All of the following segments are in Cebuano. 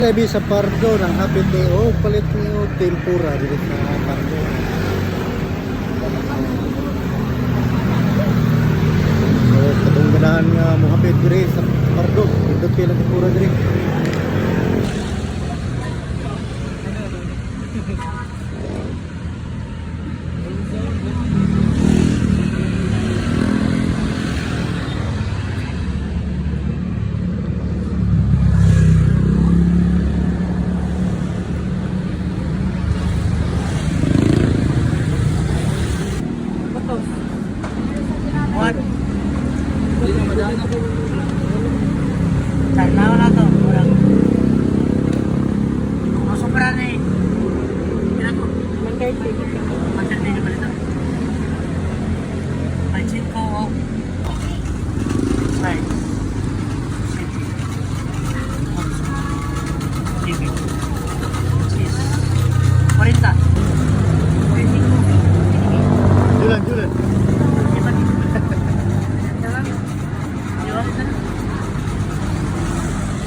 Sabi sa Pardo ng hapit ni o palit ni o tempura dito sa Pardo. So katong ganahan nga mohapit diri sa Pardo, pindot kay lang tempura diri. What? Sana wala to. Walang. Kung sobra na eh. Ilan to? 130 na pala ito. Ay, 5 o. 6. 7. 8. 9. 40. 45. Julan, Julan.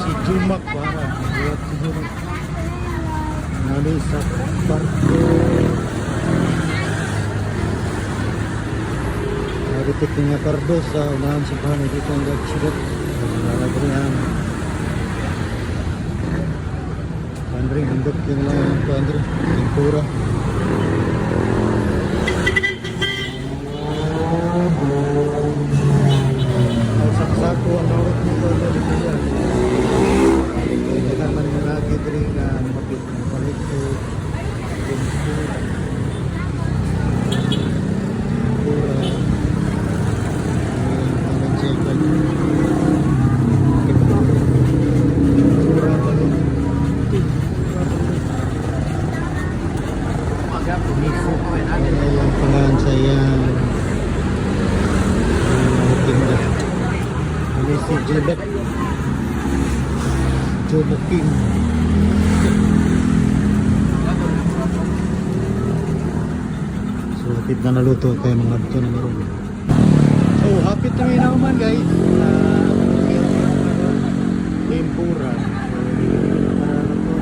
Si Jumak para. Buhat si Jumak. Nani sa Pardo. Naritik nga Pardo sa unahan sa bahay dito ang nagsugot. Nalagri ang Andre, hindot yun lang ang Andre. Tempura. Ang saksako ang naurot nito ang dito yan. Kaya man yung lagi diri nga mapit ng palit ko. Tempura. Tempura. Ang check. Tempura balot. Tempura balot. Miso. Ay, ang pangalan sa iyang tinda. Ini si Jebet. Jomo King. So, hapit na naluto kay mga dito na meron. So, hapit na naman, guys. Tempura. So, para na to.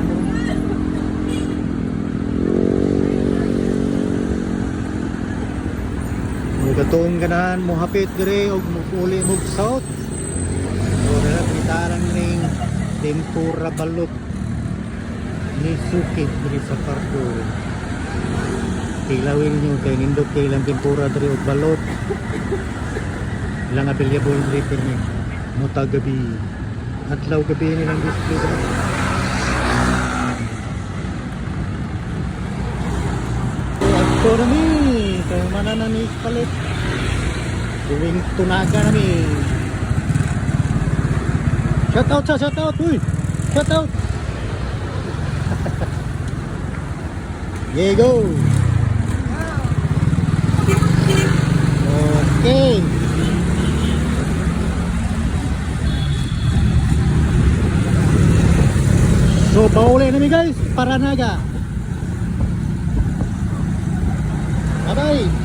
Mo katong ganahan mo hapit dire og mo uli mo south. So dara pitaran ning tempura balot ni Suki diri sa Pardo. Tilawin nyo kay nindot kay ilang tempura diri og balot. Ilang available diri pirmi. Muta gabi. Adlaw gabi nilang display diri. Adto na mi, kay mana na ni palit. Tuwing tunaga na mi. Shout out sa shout out, uy. Shout out. Yeah, go. Okay. So, pauli na mi guys, Paranaga. Bye-bye.